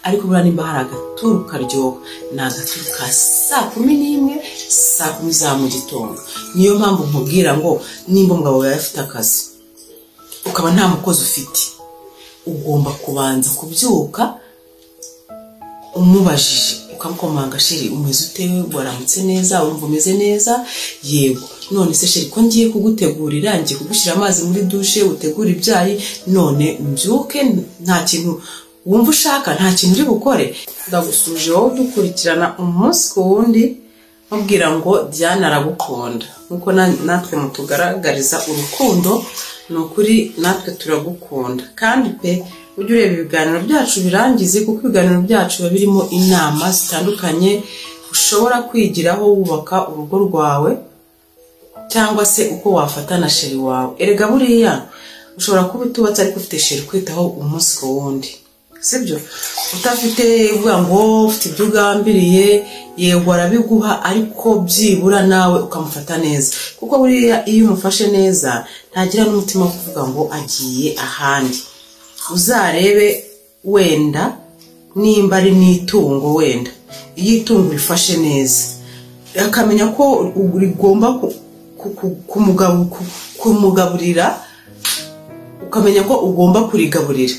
Ariko buriya nimba hari agaturu karyoha, ni agaturu ka 11, 10:00 za mu gitondo. Niyo mpamvu nkubwira ngo nimba umugabo yawe afite akazi, ukaba nta mukozi ufite, ugomba kubanza kubyuka umubajije, ukamukomanga: "Chéri, umeze ute? Waramutse neza? Wumva umeze neza?" "Yego." "None se chéri, ko ngiye kugutegurira, ngiye kugushyira amazi muri douche, utegura ibyayi, none mbyuke nta kintu wumva ushaka, nta kintu uri bukore?" Ndagusuje wowe udukurikirana umunsi ku wundi, mubwira ngo Diane aragukunda nkuko natwe mutugaragariza urukundo. Ni ukuri natwe turagukunda kandi pe. Ujye ureba ibiganiro byacu birangize, kuko ibiganiro byacu biba birimo inama zitandukanye ushobora kwigiraho wubaka urugo rwawe, cyangwa se uko wafata na chéri wawe. Erega buriya ushobora kuba utubatse ariko ufite chéri kwitaho umunsi ku wundi, sibyo? Utafite, uvuga ngo ufite ibyo ugambiriye, yego arabiguha, ariko byibura nawe ukamufata neza, kuko buriya iyo umufashe neza ntagira n'umutima wo kuvuga ngo agiye ahandi. Uzarebe wenda nimba ari n'itungo, wenda iyo itungo urifashe neza akamenya ko rigomba kumugaburira, ukamenya ko ugomba kurigaburira,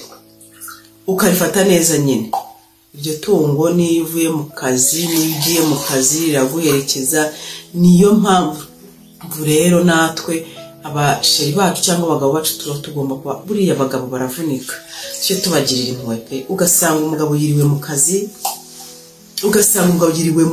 ukarifata neza nyine, iryo tungo niyo uvuye mu kazi, niyo ugiye mu kazi, riraguherekeza. Niyo mpamvu rero natwe abachéri bacu cyangwa abagabo bacu tuba tugomba kuba, buriya abagabo baravunika, tujye tubagirira impuhwe pe. Ugasanga umugabo yiriwe mu kazi, ugasanga umugabo yiriwe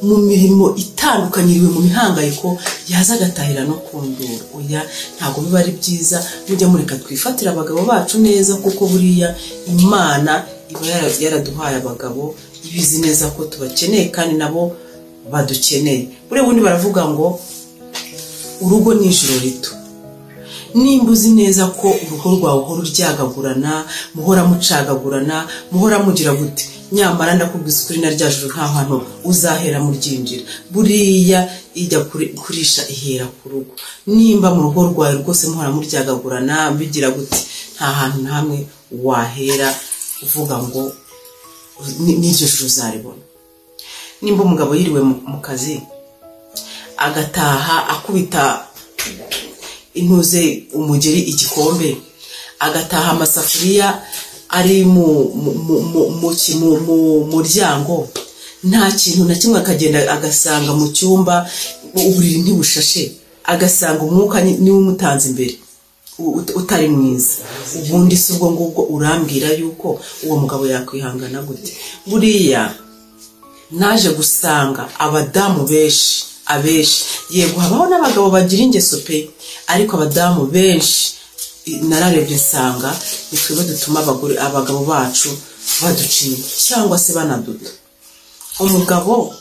mu mirimo itandukanye, yiriwe mu mihangayiko, yaza agatahira no ku nduru. Oya, ntabwo biba ari byiza. Mujya mureka twifatire abagabo bacu neza, kuko buriya Imana iba yaraduhaye abagabo ibizi neza ko tubakeneye kandi nabo badukeneye. Buriya bundi baravuga ngo urugo ni ijoro rito. Nimba uzi neza ko urugo rwawe uhora uryagagurana, muhora mucagagurana, muhora mugira gute, nyamara ndakubwiza ukuri, na rya joro nta hantu uzahera muryinjira. Buriya ijya kurisha ihera ku rugo. Nimba mu rugo rwawe rwose muhora muryagagurana, bigira gute, nta hantu na hamwe wahera uvuga ngo n'iryo joro uzaribona. Nimba umugabo yiriwe mu kazi, agataha akubita intuze umugeri igikombe, agataha amasafuriya ari mu muryango, nta kintu na kimwe, akagenda agasanga mu cyumba uburiri ntibushashe, agasanga umwuka niwe umutanze imbere utari mwiza, ubundi si ubwo ngubwo urambwira yuko uwo mugabo yakwihangana gute? Buriya naje gusanga abadamu benshi, abenshi, yego habaho n'abagabo bagira ingeso pe, ariko abadamu benshi nararebye nsanga ni twebwe dutuma abagore, abagabo bacu baduca inyuma cyangwa se banaduta. Umugabo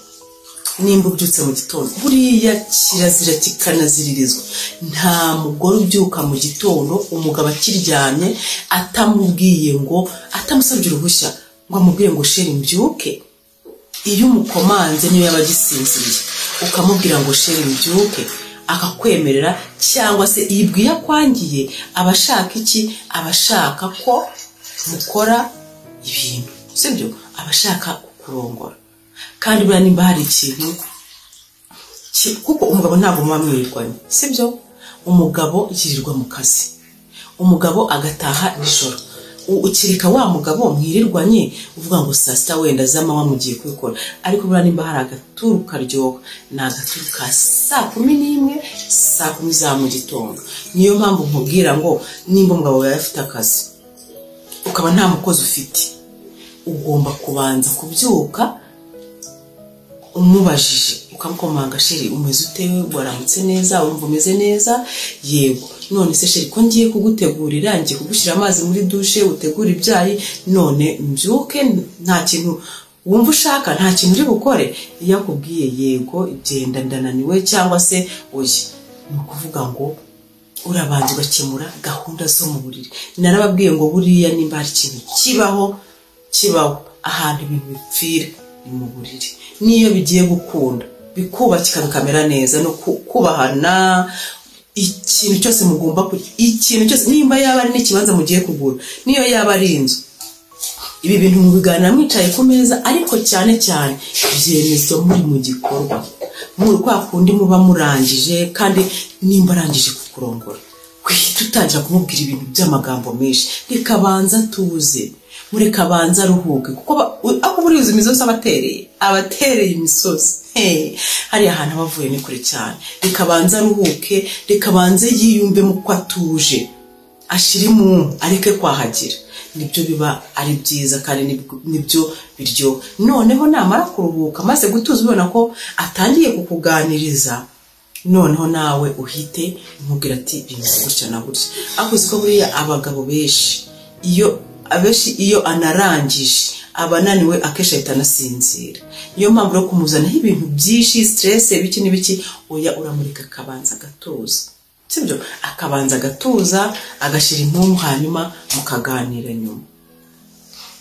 nimba ubyutse mu gitondo, buriya kirazira kikanaziririzwa, nta mugore ubyuka mu gitondo umugabo akiryamye atamubwiye ngo, atamusabye uruhushya ngo amubwire ngo: "Chéri, mbyuke?" Iyo umukomanze, niyo yaba agisinziriye, ukamubwira ngo: "Chéri, mbyuke?" akakwemerera, cyangwa se yibwiye akwangiye, aba ashaka iki? Aba ashaka ko mukora ibintu, sibyo? Aba ashaka kukurongora. Kandi buriya nimba hari ikintu kuko umugabo ntabwo muba mwirirwanye, sibyo? Umugabo yirirwa mu kazi, umugabo agataha nijoro. Ukireka wa mugabo mwirirwanye uvuga ngo saa sita wenda z'amanywa mugiye kubikora. Ariko buriya nimba hari agaturu karyoha, ni agaturu ka 11, 10:00 za mu gitondo. Niyo mpamvu nkubwira ngo nimba umugabo yawe afite akazi, ukaba nta mukozi ufite, ugomba kubanza kubyuka umubajije, ukamukomanga: "Chéri, umeze ute? Waramutse neza? Wumva umeze neza?" "Yego." "None se chéri, ko ngiye kugutegurira, ngiye kugushyira amazi muri douche, utegura ibyayi, none mbyuke nta kintu wumva ushaka, nta kintu uri bukore?" Iyo akubwiye: "Yego, genda, ndananiwe," cyangwa se "oya", ni ukuvuga ngo urabanza ugakemura gahunda zo mu buriri. Narababwiye ngo buriya nimba hari ikintu kibaho, kibaho ahantu ibintu bipfira, ni mu buriri. Niyo bigiye gukunda bikubakika, bikamera neza, no kubahana, ikintu cyose mugomba, ikintu cyose, nimba yaba ari n'ikibanza mugiye kugura, niyo yaba ari inzu. Ibi bintu mubiganira mwicaye ku meza, ariko cyane cyane byemezwa muri mu gikorwa, muri kwa kundi muba murangije. Kandi nimba arangije kukurongora, wihita utangira kumubwira ibintu by'amagambo menshi. Reka abanza atuze, mureka abanza aruhuke, kuko aho buriya imisozi abatereye imisozi, hariya hantu aba avuye ni kure cyane. Reka abanza aruhuke, reka abanze yiyumvemo ko atuje, ashire impumu, areke kwahagira. Nibyo biba ari byiza kandi nibyo biryoha. Noneho namara kuruhuka, maze gutuza, ubona ko atangiye kukuganiriza, noneho nawe uhite umubwira ati bimeze gutya na gutya. Ariko uzi ko buriya abagabo benshi iyo anarangije aba ananiwe, akenshi ahita anasinzira. Niyo mpamvu rero kumuzanaho ibintu byinshi, stress, ibiki n'ibiki, oya, uramureka akabanza agatuza, sibyo? Akabanza agatuza, agashyira impumu, hanyuma mukaganira nyuma.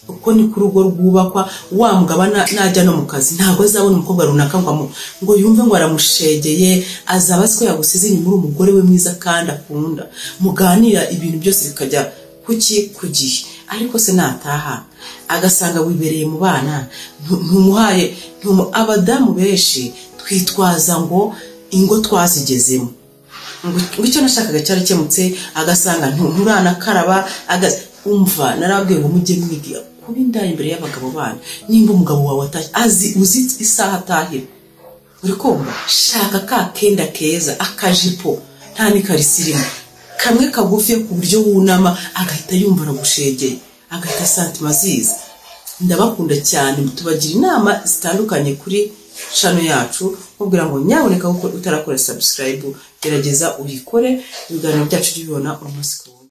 Uko ni ku rugo rwubakwa. Wa mugabo najya no mu kazi, ntabwo azabona umukobwa runaka ngo yumve ngo aramushegeye. Azaba azi ko yagusize inyuma, uri umugore we mwiza kandi akunda, muganira ibintu byose bikajya kuki ku gihe. Ariko se nataha agasanga wibereye mu bana, ntumuhaye abadamu benshi twitwaza ngo ingo twazigezemo, ngo icyo nashakaga cyarakemutse, agasanga nturanakaraba. Umva, narababwiye ngo mujye mwiga kuba indaya imbere y'abagabo banyu. Nimba umugabo wawe atashye, azi uzi isaha atahira, uri kumva, shaka ka kenda keza, akajipo nta n'ikariso irimo, kamwe kagufi ku buryo wunama, agahita yumva aragushegeye, agahita santima aziza. Ndabakunda cyane, tubagira inama zitandukanye kuri channel yacu. Mubwira ngo nyaboneka kuko utarakora subscribe, gerageza uyikore, ibiganiro byacu tubibona umunsi ku wundi.